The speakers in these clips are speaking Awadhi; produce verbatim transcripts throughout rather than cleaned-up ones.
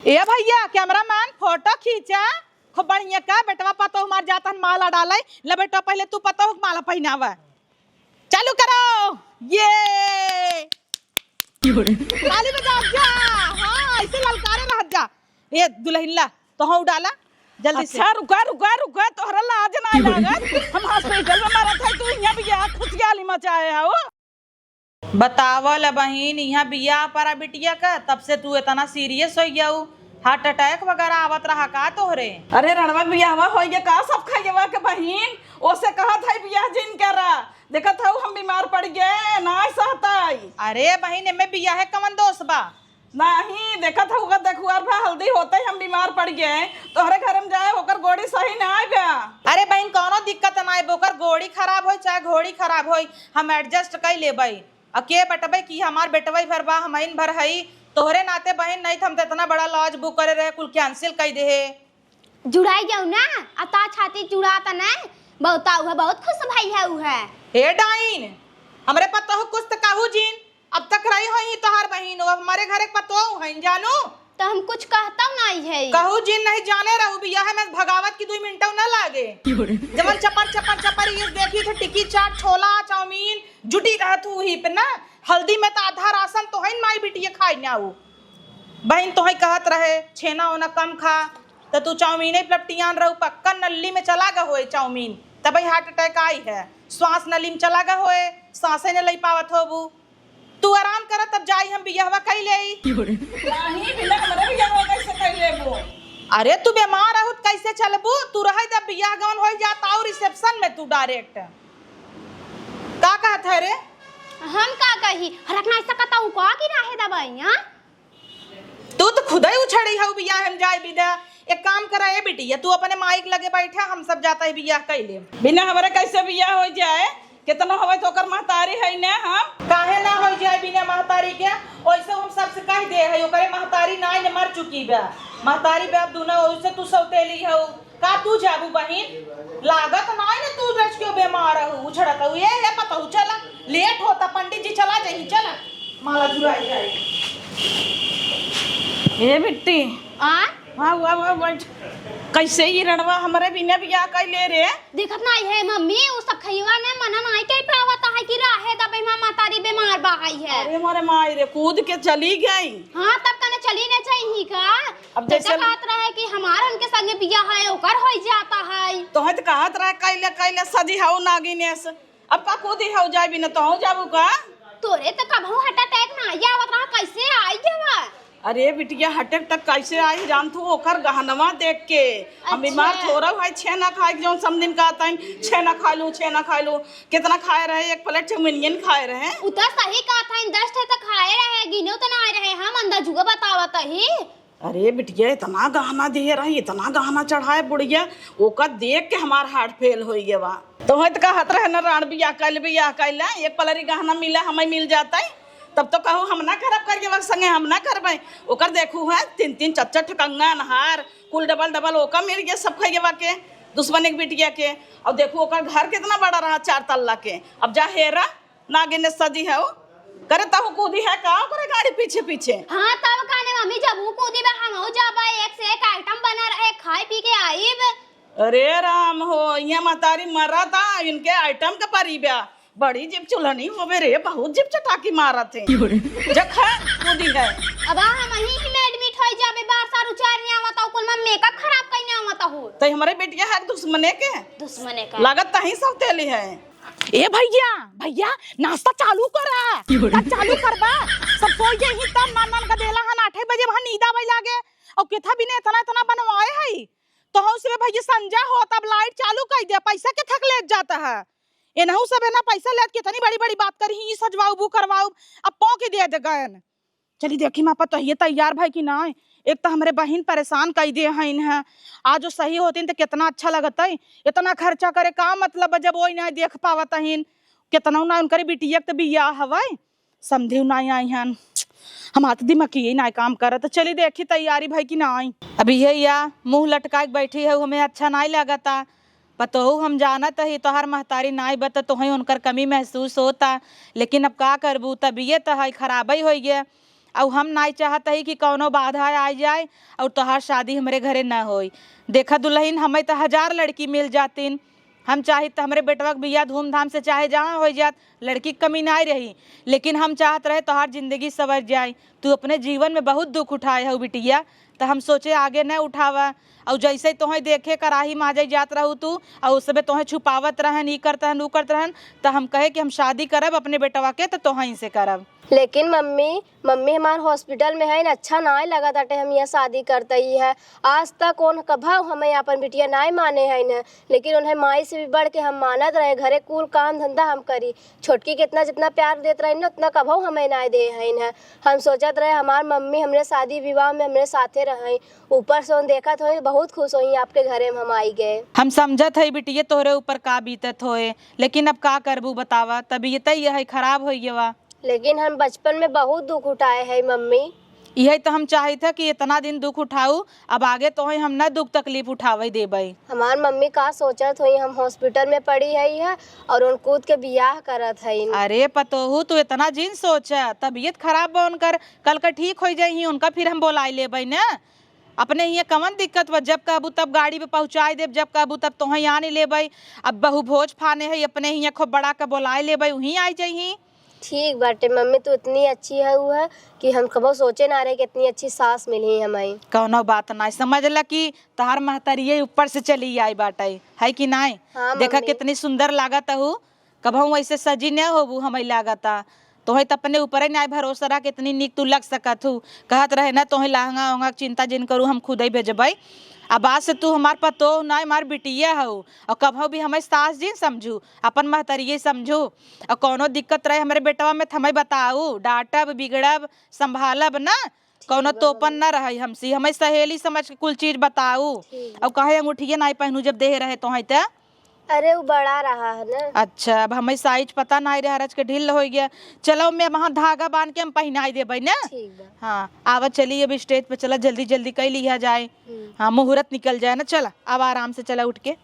ए भैया, कैमरामैन, फोटो खींचा। खूब बढ़िया का बेटवा पतोह हमार जात हन माला डाले। ले बेटवा, पहले तू पतोह के माला पहिनावा। चालू करो। ये ताली बजाओ जा। हाँ, ऐसे ललकारे रह जा। ए दुल्हन ला, तोहू डाला जल्दी से। अच्छा, रुका, रुका, रुका, तोहरा लाज ना लागत? हम हॉस्पिटल में मरत है, तू यहाँ बियाह खुशहाली मचाए हो। बतावल बहिन, यहाँ बियाह परा बिटिया का, तब से तू इतना सीरियस हो गया, हार्ट अटैक वगैरह आवत रहा का तोहरे? अरे रणवा, बियाहवा हो गया का सब खैयवा के बहिन? ओसे कहत है बियाह जिन करा। देखत हऊ हम बीमार पड़ गए, ना सहताई। अरे बहिन, एमे बियाहे कवन दोष बा? नाही, देखत हऊ का देखुआर भा हल्दी होते ही हम बीमार पड़ गए। तोहरे घर में जाए, ओकर गोड़ी सही ना आए बा। अरे बहिन, कौनो दिक्कत ना आए, ओकर गोड़ी खराब होई चाहे घोड़ी खराब होई, हम एडजस्ट कर लेबई। आ के बटबे कि हमार बेटवई भर बा, हमइन भर हई। तोहरे नाते बहिन, नहीं त हम त इतना बड़ा लॉज बुक करे रहे, कुल कैंसिल कर देहे। जुड़ाई जाऊ ना, अब ता छाती जुड़ाता ना, बहुत आऊ है, बहुत खुश भई है ऊ है। हे डाइन, हमरे पतोह कुछ त कहू जिन, अब तक रही होई तोहार बहिन, अब हमारे घरे पतोह हैं जानू। त हम कुछ कहतौ नाई है। कहू जिन नहीं जाने रहू, बियाह में भगावत की दुई मिनटौ ना लागे। जवन चपर चपर चपर ये देखी थे टिकी चाट छोला चाउमीन जुटी रहत हू ही पे ना। हल्दी में त आधा राशन तोहइन माई बिटिया खाई ना ऊ। बहिन तोहई कहत रहे छेना ओना कम खा, त तू चाउमीन ही पलपटियान रहू, पक्का नली में चला गा होए चाउमीन, तबई हार्ट अटैक आई है। श्वास नली में चला गा होए, सांसे न लई पावत होबू। तू आराम कर, तब जाई हम बियाहवा कई लेई। नाही, बिना हमरे बियाहवा कैसे कई लेबू? अरे तू बीमार रहू त कैसे चलबू? तू रहे जब बियाह गवन होई जात और रिसेप्शन में तू डायरेक्ट। का कहत है रे? हम का कही? हरक ना ऐसा कहता हूँ का कि राहे दबाई, हाँ? तू तो खुदे उछड़ी हऊ बियाह हम जाए बिदा। एक काम करा ए बिटिया, तू अपने माई के लगे बैठा, हम सब जाता है बियाह कई ले। बिना हमरे कैसे बियाह हो जाए? केतनो हवे तो ओकर महतारी है ने हम। काहे ना हो जाए बिना महतारी के? ओइसे हम सबसे कह दे है, ओकरे महतारी नाई ने मर चुकी बा। महतारी बाप दुनो ओइसे तू सौतेली हऊ। का तू जाबू बहिन? लागत नाई ने तू रच के बीमार हऊ, उछड़त हऊ। ए, ए पतहू चला, लेट होता, पंडित जी चला जाई, चला। माला जुड़ाई जाई। ए बिट्टी। आ? हाँ, वा, वा, बैठ। कैसे ई रणवा हमरे बिना बियाह कइले रे? देखत नाई है मम्मी, उ सब खइवा ने मना नाई कइ पावत है कि राहे दबे माँ महतारी बीमार बा है। अरे मोरे माई रे, कूद के चली गई। हाँ, तब कने चली न चाहिए का? अब जब जैसे तक कहत रहे कि हमार उनके संगे बियाह है, ओकर होई जाता है। तोहे तो कहत रहे, "कैले, कैले सजी हऊ नागिनेस।" अब का कूदी हऊ जाबी न, तोहू जाबू का? तोरे तो कबहू हार्ट अटैक ना आवत रहा, कैसे आई गवा? अरे बिटिया, हार्ट अटैक कैसे आई जान तू? ओकर गहनवा देख के। हम अच्छा। बीमार थोड़ा भाई, छेना खाए के जौन समदिन कहत हन, "छेना खा लू, छेना खा लू।" कितना खाए रहे, एक प्लेट चाउमीन खाए रहे। उ तो सही कहत हन, दस ठे तो खाए रहे, गिने तो ना आए रहे, हम अंदाजुआ बतावत ही। अरे बिटिया, इतना गहना दिए रही, इतना गहना चढ़ाए बुढ़िया, ओका देख के हमार हार्ट फेल होई गवा। तोहे तो कहत रहे न, राण बियाह कइल, बियाह कइल, एक पलरी गहना मिला, हमें मिल जाता है, तब तो कहू हम ना करब, करिए संगे हम ना करबे। ओकर देखू है, तीन तीन चार चार ठे कंगन हार, कुल डबल डबल ओका मिल गया सब खइए के, दुश्मन एक बिटिया के। और देखू ओकर घर कितना बड़ा रहा, चार तल्ला के। अब जा हेरा, नागिन सजी है, करे तहु कूदी है का ओकरे गाड़ी पीछे पीछे? हाँ, तब काने मम्मी, जब ऊ कूदी बा, हमहू जाबा, एक से एक आइटम बना रहे, खाए पी के आइब। अरे राम हो, ये महतारी मरा था, इनके आइटम के परी बा। बड़ी जीभ चुलहनी होबे रे, बहुत जीभ चटाकी मारत है। जखा कूदी है। अब हमही ही में एडमिट होई जाबे, बार सार उचार नहीं आवत, कुल में मेकअप खराब कइने आवत हो। तई हमरे बेटिया है दुश्मने के? दुश्मने का। लागत तही सब तेली है। ए भैया, भैया, नाश्ता चालू करा। का चालू करबा? सब सोई गए ही तब नान नान का देला हन, आठे बजे वहाँ नींद आवे लागे। और केथा बिने इतना इतना बनवाए है। तो हम से भैया संजा हो, तब लाइट चालू कर दे, पैसा के थक लेत जाता है। एनहू सब है ना पैसा लेत के इतनी बड़ी बड़ी बात करी, ई सजवाऊ, बू करवाऊ, अब पौ के दे दे गयन। चली देखी माँ पतोहिए तैयार भई कि नाई। एक तो हमरे बहिन परेशान कई दे हइन है, आज जो सही होतीन तो कितना अच्छा लगत है। इतना खर्चा करे का मतलब बा जब वही ना देख पावत हइन, कितना ना उनकरे बिटिया के तो बियाह हवै, समधिउ नाई आई हन। हमार तो दिमाग ये नाई काम करत। चली देखी तैयारी भई कि नाई। अभी ये या मुँह लटका के बैठी है, हमें अच्छा नाई लागता। पतोहू हम जानत ही तोहार महतारी नाई बा त तोहई उनकर कमी महसूस होता, लेकिन अब का करबू, तबीयत है खराबई होई गया। अउ हम नाई चाहत हई कि कउनो बाधा आइ जाए अउर तोहार शादी हमरे घरे न होई। देखा दुलहिन, हमइ त हजार लड़की मिल जातिन, हम चाहित त हमरे बेटवा क बियाह धूमधाम से चाहे जहाँ होइ जात, लड़की क कमी नाई रही, लेकिन हम चाहत रहे तोहार जिंदगी सँवर जाए। तू अपने जीवन में बहुत दुख उठाए हउ बिटिया, त हम सोचे आगे न उठावा। अउ जइसे तोहइ देखे कराही माजइ जात रहू तू, अउ उसबे तोहइ छुपावत रहन, ई करत रहन, ऊ करत रहन, त हम कहे कि हम शादी करब अपने बेटवा के, त तोहइ से करब। लेकिन मम्मी, मम्मी हमार hospital में हइन, अच्छा नाय लगत आटे हम यहाँ शादी करते ही है। आज तक उन कभउ हमें आपन बिटिया नाय माने हइन, लेकिन उन्हें माई से भी बढ़ के हम मानत रहे। घरे कुल काम धंधा हम करी, छोटकी के इतना जितना प्यार देत रही न, उतना कभउ हमें नाय दे हइन है। हम सोचत रहे हमार मम्मी हमरे शादी विवाह में हमरे साथे रहे, ऊपर से उन देखत होई बहुत खुश होई आपके घरे में हम आई गए। हम समझत हई बिटिया तोहरे ऊपर का बीतत होए, लेकिन अब का करबू बतावा, तबीयत ही यही खराब होइ गवा। लेकिन हम बचपन में बहुत दुख उठाए है मम्मी। यही त हम चाहित है कि इतना दिन दुख उठाऊ, अब आगे तोहइ हम न दुख तकलीफ उठावे देबइ। हमार मम्मी का सोचत होई, हम hospital में पड़ी हई है अउर उन कूद के बियाह करत हई। अरे पतोहू, तू इतना जिन सोच, तबीयत खराब बा उनकर, कल का ठीक होइ जइहीं, उनका फिर हम बोलाइ लेबइ न। अपने हियाँ कवन दिक्कत बा, जब कहबू तब गाड़ी पे पहुँचाइ देब, जब कहबू तब तोहइ आनि लेबइ। अब बहू भोज फाने है, अपने हियाँ खूब बड़ा के बोलाइ लेबइ, उहीं आइ जइहीं। ठीक बाटे मम्मी, तू इतनी अच्छी हउ है कि हम कबो सोचे ना रहे कि इतनी अच्छी सास मिली हमें। कउनो बात नाई, समझ ल कि तोहार महतरिये ऊपर से चली आई बाटे, है कि नाई? हाँ, देखा मम्मी। कितनी सुंदर लागत हउ, कबहूँ ऐसे सजी न होबू, हमें लागता। तोहे त अपने ऊपर ही नाई भरोसा रहा, कितनी नीक तू लग सकत हू। कहत रहे ना, तोहे लहंगा ओहंगा के चिंता जिन करू, हम खुदे भेजबे। अब आज से तू हमार पतोह नाई, हमार बिटिया हऊ, और कबहूँ भी हमें सास जिन समझू, अपन महतरिये समझू। और कौनो दिक्कत रहे हमरे बेटवा में, त हमें बताऊ, डांटब, बिगड़ब, संभालब ना, कौनो तोपन ना रहे हमसे, हमें सहेली समझ के कुल चीज बताऊ। ठीक। और काहे अंगूठिया नाई पहनू, जब देह रहे तोहे त? अरे, वो बड़ा रहा है ना। अच्छा, अब हमें साइज पता नाई रहा, रच के ढील होइ गया। चलो, मैं वहाँ धागा बांध के हम पहनाई देबे ना। ठीक बा। हाँ, आवा, चली अब स्टेज पे चला, जल्दी जल्दी कई लिया जाए। हम्म। हाँ, मुहूर्त निकल जाए ना। चला, अब आराम से चला, उठ के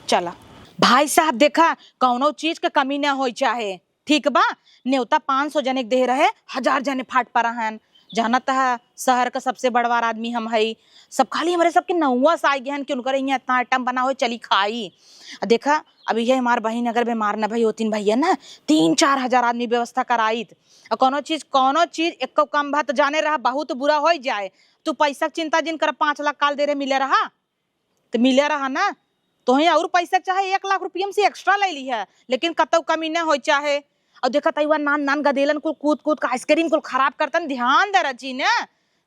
चला। भाई साहब, देखा, कौनो चीज के कमी ना होई चाहे, ठीक बा? नेवता पाँच सौ जने के देह रहे, हजार जने फाट परा हन। जानत ह, शहर का सबसे बड़वार आदमी हम हई। सब खाली हमरे सबके नौवा से आइ गए हन कि उनकर यहाँ इतना आइटम बना होए, चली खाई। आ देखा, अब यह हमार बहिन अगर बीमार न भई होतिन भैया ना, तीन चार हजार आदमी व्यवस्था कराइत। और कौनो चीज, कौनो चीज एको कम भा त जाने रहा, बहुत बुरा होइ जाए। तू पैसा के चिंता जिन कर, पाँच लाख काल दे रहे, मिले रहा। त मिले रहा ना, तोहे और पैसा चाहे, एक लाख रुपया हमसे extra ले ली है, लेकिन कतौ कमी न होई चाहे। और देखा तैवा नान नान गदेलन कुल कूद कूद के आइसक्रीम कुल खराब करतन, ध्यान दे रची ने।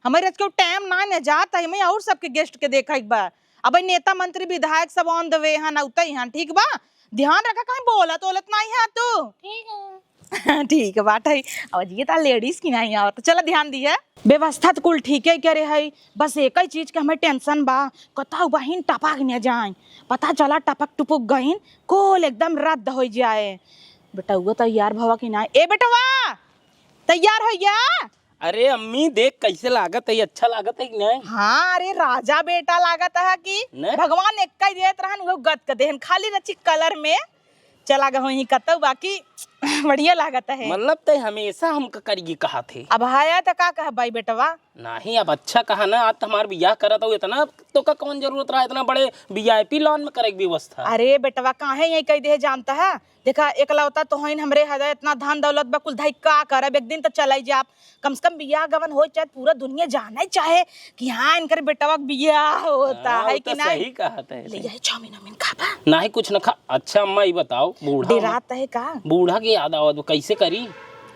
हमें रच के टाइम ना न जात है, हमें और सबके गेस्ट के देखा एक बार। अब नेता मंत्री विधायक सब on the way हन, औते हन, ठीक बा? ध्यान रखा, कहीं बोलत ओलत नाई है तू। ठीक है। ठीक बात है। अब ये ता लेडीज की नाई आवत, चला ध्यान दिए। व्यवस्था त कुल ठीक है करे है, बस एक ही चीज के हमें टेंशन बा, कतौ बहिन टपक न जाए, पता चला टपक टुपक गइन, कुल एकदम रद्द हो जाए। बेटउआ तैयार भवा कि ना? ए बेटवा, तैयार हो गया? अरे अम्मी, देख कैसे लागत है, अच्छा लागत है कि नहीं? हाँ, अरे राजा बेटा लागत है कि न? भगवान एक ही देत रहन, वो गत क देहन, खाली रची कलर में। चला गए होई कतौ, बाकी बढ़िया लागत है। मतलब तै हमेशा हमका करिए कहा थे। अब हाया त का कह भाई बेटवा? नहीं, अब अच्छा कहा ना, आज त हमार बियाह करत हो, इतना तो का कौन जरूरत रहा, इतना बड़े वीआईपी लॉन में करे के व्यवस्था? अरे बेटवा, काहे यही कह दे जानता है? देखा, एकलौता तो होइन हमरे हृदय, इतना धन दौलत बा, कुल धई का करब, एक दिन तो चले जाब। कम से कम बियाह गवन हो, चाहे पूरा दुनिया जाने चाहे कि हाँ, इनकर बेटवा के बियाह होता हाँ, है वो कि तो नहीं? सही कहा थे। ले जाए चाउमीन उमीन खाबा? नहीं, कुछ न खा। अच्छा अम्मा, ये बताओ, बूढ़ा डेरात है का? बूढ़ा के याद आवत बा, कैसे करी?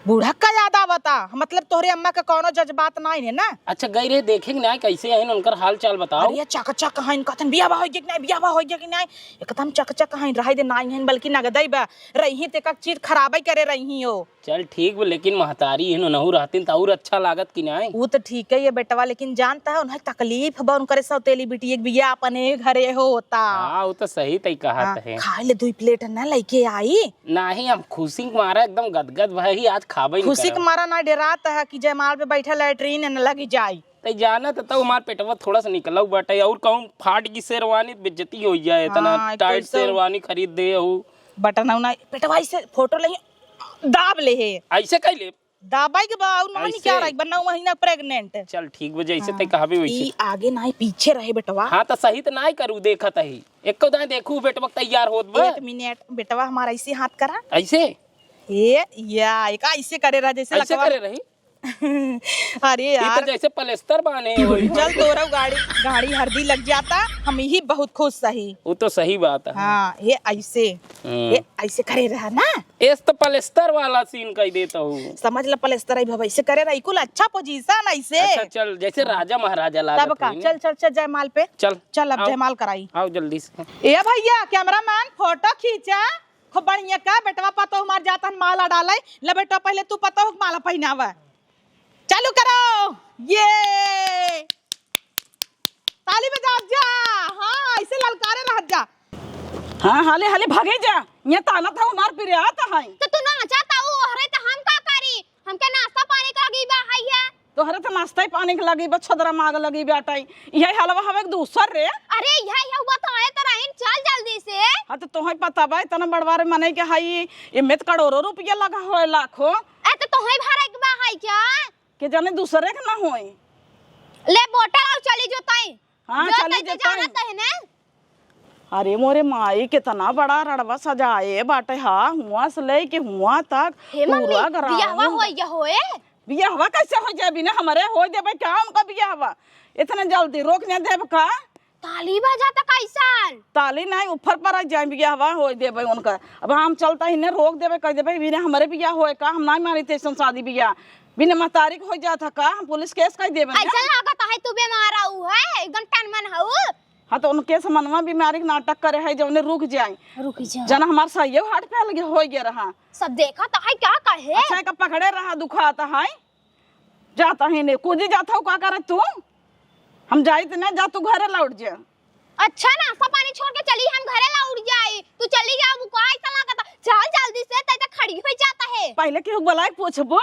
बूढ़ा का याद आवता? मतलब तोहरे अम्मा का कौनो जज्बात नहीं है ना? अच्छा, गई रहे देखे कि नहीं, कैसे हैं, उनकर हाल चाल बताओ। अरे चकचक हैं, कहतन बियाह बा हो गया कि नहीं, बियाह बा हो गया कि नहीं? एकदम चकचक हैं, रहे दे नहीं हैं, बल्कि नगदई बा, रही ते का चीज खराबई करे रही हो। चल ठीक बा, लेकिन महतारी हिन नहु रहतिन त और अच्छा लागत कि नाय? ऊ त ठीक है ये बेटवा, लेकिन जानता है उन्हें तकलीफ बा, उनकरे सौतेली बिटिया के बियाह अपने घरे होता। हाँ, ऊ त सही तई कहत हाँ, है। खाए ले दुई प्लेट न लेके आई। नाही, हम खुशी के मारा एकदम गदगद भई, आज खाबे नहीं खुशी के करब। मारा ना डेरात है कि जयमाल पे बैठा लैट्रीन न लग जाई। तई जाना त तब हमार पेटवा थोड़ा सा निकलऊ बाटे, और कहूँ फाट की शेरवानी बेइज्जती हो जाए, इतना हाँ, टाइट कैसे शेरवानी खरीद दे हूँ। बटन ना पेटवा ऐसे फोटो ले दाब ले है। ऐसे कह ले। दाबाई के बा, और नौ महीने ऐसे? क्या रही बा, नौ महीना pregnant। चल ठीक बा, जैसे हाँ। ते कहबे वैसे। ई आगे नाई पीछे रहे बेटवा। हाँ, तो सही तो नाई करू, देखत ही। एको दाएं देखू बेटवा तैयार होत बा। एक मिनट, बेटवा हमारा ऐसे हाथ करा। ऐसे? ए, या, एक ऐसे करे रहा जैसे ऐसे लकवा करे रही? अरे ई तो यार। जैसे पलस्तर बाने होई। चल तोरा गाड़ी, गाड़ी हरदी लग जाता, हम यही बहुत खुश सही। वो तो सही बात है। हाँ, ये ऐसे, हम्म। ये ऐसे करे रहा ना। एस तो पलस्तर वाला scene कह देता हूँ। समझ ल पलस्तर है भवा, ऐसे करे रहा, कुल अच्छा position ऐसे। अच्छा चल, जैसे राजा महाराजा लागत तब का, हई ना। चल, चल, चल जयमाल पे। चल, चल अब आओ। जयमाल कराई। आओ जल्दी से। ए भैया, cameraman photo खींचा। खूब बढ़िया का बेटवा पतोह हमार जात हन माला डाले। ले बेटवा पहले तू पतोह के माला पहिनावा। चालू करो। ये ताली बजाओ जा। हाँ, ऐसे ललकारे रह जा। हाँ, हाले हाले भागे जा। ये ताना था हमार पिरिया तो है। तो तू नाचा था वो हरे तो हम का करी? हमके नाश्ता पानी का लगी बा है ये। तोहरे तो नाश्ता ही पानी के लगी बा, छदरा माग लगी बाटे। यही हलवा हवे एक दूसर रे। अरे यही हवा तो आए तो रहीन, चल जल्दी से। हाँ तो तोहे पता बा इतना बड़वार मने के हई, एमे तो करोड़ों रुपया लगा होए, लाखों। ए तो तोहे भरे के बा है क्या? के जाने दूसरे के ना होई। ले बोतल आउ चली जो तई। हाँ, जो चली तई जो तई। जानत है ना। अरे मोरे माई, कितना बड़ा रड़वा सजाए बाटे हा, हुआं से लेके हुआं तक हे मम्मी, पूरा ground। बियाहवा होई गया होए? बियाहवा कैसे हो जाए बिना हमरे? हो देबे का उनका बियाहवा? इतने जल्दी रोक न देब का? ताली बजा त कैसन? ताली नहीं, ऊपर पर आ जाए, बियाहवा हो देबे उनका। अब हम चलता ही ने रोक देबे, कह देबे बिना हमरे बियाह होए का? हम नहीं मानी तैसन शादी बियाह। बिना महतारी के हो जात है का? हम पुलिस केस कर देबे ना। ऐसा लागत है तू बीमार आऊ है, एकदम टनमन हऊ। हाँ, तो उनके से मनवा बीमारी के नाटक करे है, जौने रुक जाए। रुक जा। जना हमार सही heart fail हो गया रहा। सब देखा तो है, क्या कहे? अच्छा, एका पकड़े रहा, दुखात है। जाता ही ने, कूदी जात हो, का करे तू? हम जाइत ना, जा तू घरे लौट जा। अच्छा, नाश्ता पानी छोड़ के चली, हम घरे लौट जाई। तू चली जाबू, का ऐसा लागत? चल जल्दी से, तै तो खड़ी हो जाता है। पहले केहू बुलाए पूछबो।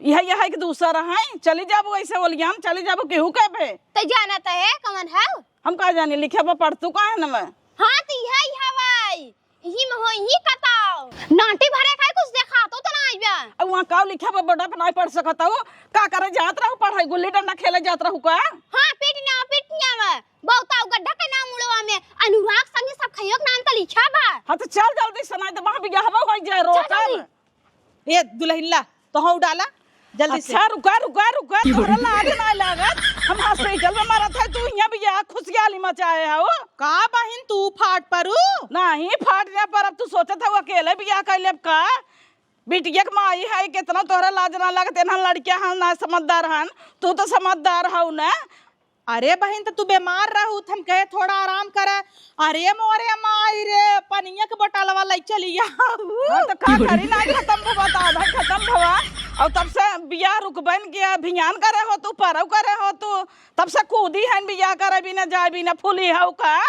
यह, यह एक दूसर है, चली जाबू ऐसे ओलियान, चली जाबू केहू कहबे। तै जानत है कौन है? हम का जानी, लिखे बा पढ़तू का है न मैं? हाँ, तो यह, यह भाई, यही में हो, यही कताओ। नाटी भरे खाए कुछ देखा तो, तो ना आइबा। अब वहाँ का लिखे बा बोर्ड पे नहीं पढ़ सकत हो? का करे जात रहू पढ़ाई, गुल्ली डंडा खेले जात रहू का? हाँ, पीट ना, पीट ना बा। बहुत आऊ गड्ढा के नाम उड़वा में, अनुराग संगे सब खइयो के नाम तो लिखा बा। हाँ, तो चल जल्दी से, नहीं तो वहाँ बियाहवा हो जाए, चल रोकब। जल्दी। ए दुलहिन ला, तोहू डाला जल्दी से। अच्छा, रुका, रुका, रुका, तोहरा लाज ना लागत? हम hospital में मरत है, तू यहाँ बियाह खुशहाली मचाए हो। का बहिन तू फाट परू? नहीं, फाट ना पर अब तू सोचत है अकेले बियाह कर लेब का? बिटिया के माई है, कितना तोहरा लाज ना लागत? एनहन लड़किया हन ना समझदार हन, तू तो समझदार हऊ ना। अरे बहिन, त तू बीमार रहू, त हम कहे थोड़ा आराम करे। अरे मोरे माई रे, पनिया के बोतलवा लइ चली आऊ। हाँ, त का करी, नाहीं खतम भवा, त आधा खतम भवा। अउर तब से बियाह रुकबन के अभियान करे हो तू, परव करे हो तू, तब से कूदी हन बियाह करे बिना, जाए बिना फूली हऊ का?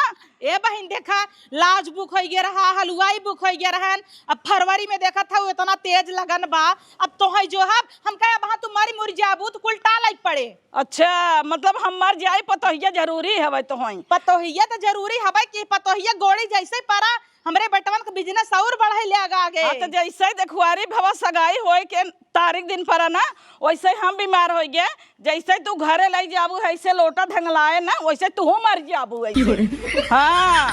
ए बहिन, देखा, लाज बुक होइ गया रहा, हलवाई बुक होइ गया रहन। अब फरवरी में देखत हऊ, इतना तेज लगन बा। अब तोहई जो हब, हम कहे, अब हाँ, तू मरी मुरी जाबू, त कुल टालइ पड़े। अच्छा, मतलब हम मर जाई, पतोहिया जरूरी हवे तोहई? पतोहिया त जरूरी हवे कि पतोहिया गोड़ी जैसे परा, हमरे बेटवन के business और बढ़े ले आगा आगे। हाँ, त जैसे देखुआरी भवा सगाई होए के तारीख दिन परा ना, वैसे हम बीमार होइ गए। जैसे तू घरे लइ जाबू, ऐसे लोटा धंगलाए ना, वैसे तू मर जाबू ऐसे। हाँ,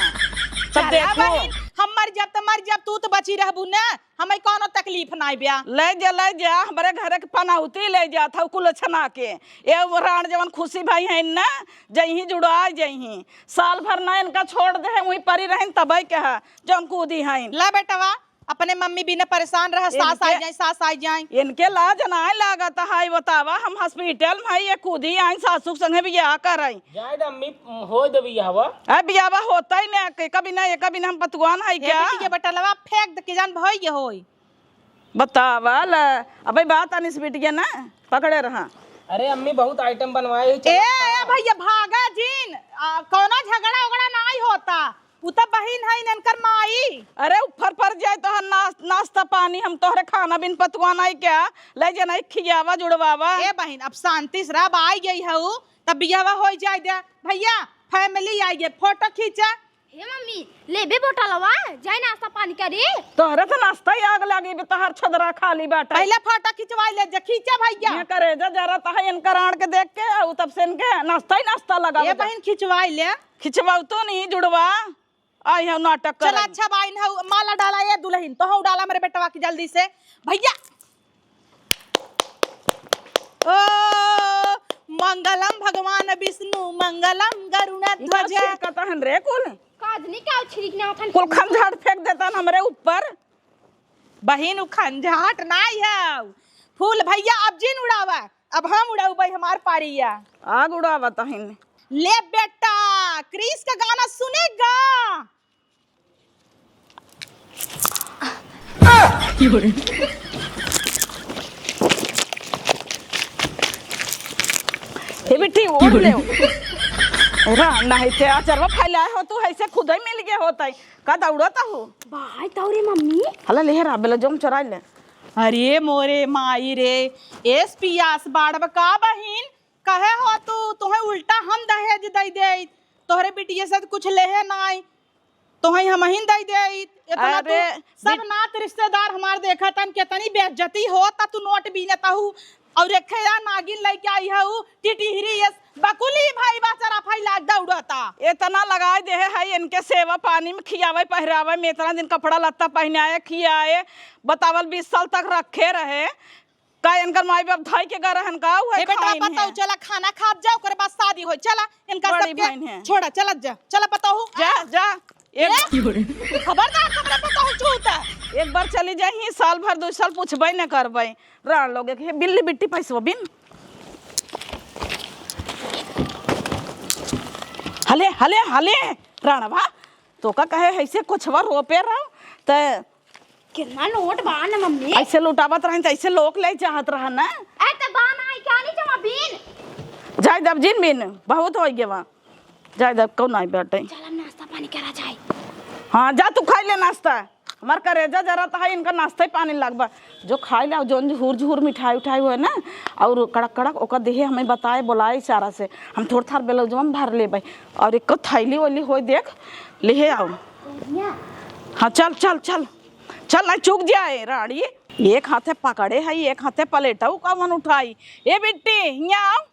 तब चला देखो। बहिन, हम मर जाब त मर जाब, तू त बची रहबू ना। हमें कौनो तकलीफ नाई ब्या। ले जा, ले जा, हमरे घरे के पनौती ले जात हऊ कुल छना के। ए वो राण जवन खुशी भाई हैं ना, जइहीं जुड़ाए जइहीं। साल भर ना इनका छोड़ दे, वहीं परी रहेन तबई के हा, जौन कूदी हैं। ला बेटवा, अपने मम्मी बिना परेशान रहा, सास इनके, आई जाए, सास आई जाए। इनके लाज नाई लागत है, बतावा, हम hospital में हई, ये कूदी आई सासू के संगे बियाह करई। जाए दे अम्मी, होए दे बियाहवा। ए, बियाहवा होता ही ना, एका बिना, एका बिना हम पतुआन हई हे क्या? बेटी, ये बटलवा फेंक दे, के जान भई ये होई। बतावा ला, अबे बात आनिस बिटिया ना, पकड़े रहा। अरे अम्मी, बहुत item बनवाए ही, ए, चलो। ए भैया, भागा जिन, आ, कौनो झगड़ा उगड़ा नाई होता, उ त बहिन है इनकर माई। अरे ऊपर पर जाए तोहर नास-, नाश्ता पानी, हम तोहरे खाना बिन पतुआ नाई क्या, ले जाना खियावा जुड़वावा। ए बहिन, अब शांति से रह, अब आई गई हऊ, तब बियाहवा होई जाए दे। भैया, family आई गए, photo खींचा। हे मम्मी, लेबे बोतलवा, जाए नाश्ता पानी करी। तोहरे से नाश्ता ही आग लागी बे, तोहर छदरा खाली बाटे। पहिले फोटो खिंचवाई ले, जे खींचे भैया। ये करेजा जरत है इनकर आड़ के देख के, अउ तब से इनके नाश्ता ही नाश्ता लगा ये बा। बहिन खिंचवाई ले। खिंचवाऊ तो नहीं जुड़वा, आई है नाटक चला करत। अच्छा बहिन, हऊ माला डाला ये दुलहिन, तो हऊ डाला मेरे बेटवा की जल्दी से। भैया, ओ मंगलम भगवान विष्णु मंगलम गरुण ई का ध्वज। छिड़कत हन रे कुल? काजनी का छिड़कना हथन कुल कुल। खंजाट फेंक देतन हमरे ऊपर। बहिन, उ खंजाट नाई है, फूल भैया अब जिन उड़ावा, अब हम उड़ाऊ भाई, हमार पारी है। आग उड़ावा तहिन। ले बेटा, क्रिस का गाना सुनेगा? हे बिट्टी, ओढ़ ले। रा, नहीं ते अचरवा फैलाए हो तू, ऐसे खुदे मिल गए होता है। का दौड़त हो? बाय तौरे मम्मी। हला ले रा, बेला जोम चोराई ले। अरे मोरे माई रे, एस पियास बाड़ब का बहिन? कहे हो तू, तुहे उल्टा हम दहेज दई देइत, तोहरे बिटिये से कुछ लेहे नाई। तोहई हमहिन दई देइत। इतना तू अरे, सब बिट- नात रिश्तेदार हमार देखतन, केतनी बेइज्जती होता, तू नोट बीनत हऊ। और एक खेया नागिन लइके आई हऊ, टिटिहरी ये बकुली भाई बाचरा फैला दौड़ता। इतना लगाई देहे है इनके सेवा पानी में, खियावे पहिरावे में, इतना दिन कपड़ा लत्ता पहिनाए खियाए, बतावल बीस साल तक रखे रहे। का इनकर माई बाप धई के गए रहन का? उहे ए बेटा, खाइन बताओ, है। चला खाना खाब जा, ओकरे बाद शादी होई। चला, इनका बड़ी सबके बहन है। छोड़ा, चलत जा, चला बताओ। जा, जा। एक ए? खबरदार, हमरा पतोहू छूता। एक बार चली जाही, साल भर, दू साल पूछबे न करबे। राण लोगे के बिल्ली बिट्टी पैसवा बिन। हले, हले, हले, राणवा, तो का कहे, ऐसे कुछवा रोपे रहो, त कितना नोट बा न मम्मी? ऐसे लुटावत रहन त ऐसे लोग ले चाहत रहा ना। ए, त बा ना, क्या नहीं जमा बीन? जाए दब जिन बिन, बहुत हो गया वहाँ। जाए दब कौन आई बाटे। चल, हम नाश्ता पानी करा जाए। हाँ, जा तू खाई ले नाश्ता। हमार करेजा जरत है, इनका नाश्ता ही पानी लगबा। जो खाई ले, जौन झूर झूर मिठाई उठाई होए ना, और कड़क कड़क ओकर देहे हमें बताए, बोलाए इशारा से। हम थोड़ थार ब्लाउजवा में भर लेबे, और एक थैली वैली होए देख, लेहे आओ। हाँ, चल, चल, चल। चल, नहीं चूक जाए, राड़ी। एक हाथे पकड़े है, एक हाथे प्लेटऊ कवन उठाई। ए बिट्टी, हियाँ आओ।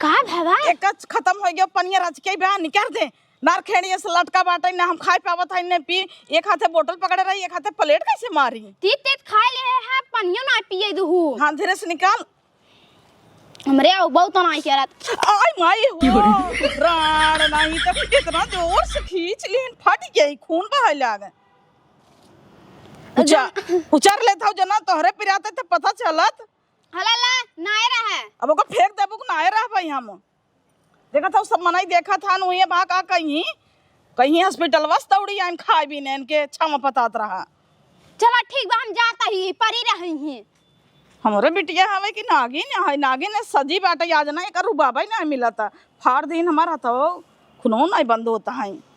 का भवा? एक खत्म हो गयो, पनिया रच के बा, निकाल दे। नार खेड़िए से लटका बाटे, ना हम खाए पावत है, ना पी। एक हाथे बोतल पकड़े रही, एक हाथे प्लेट कैसे मारी? तीत तीत खाए ले है, पनियो ना पिए दुहू। हाँ, धीरे से निकाल। हमरे अउ बहुत नाई करत। आई माई हो, राण नहीं तो इतना जोर से खींच लीन, फट गई, खून बहे लागे। उचा-, उचर लेत हौ जना, तोहरे पिराते त पता चलत। हला ला, नाए रहे। अब ओका फेंक देबू कि नाए रह भाई हम। देखत हौ सब मनई देखत हन, उहे बा का कहीं, कहीं हॉस्पिटलवा से दौड़ी आइन खाए भी ने इनके छाव पतात रहा। चला ठीक बा, हम जात ही, परी रही ही। हमरे बिटिया हवे कि नागिन है, नागिन है सजी बाटे, आज ना एकर रुबाबे ना मिलता। फाड़ दिन हमार हथवा, खुनो नहीं बंद होता है।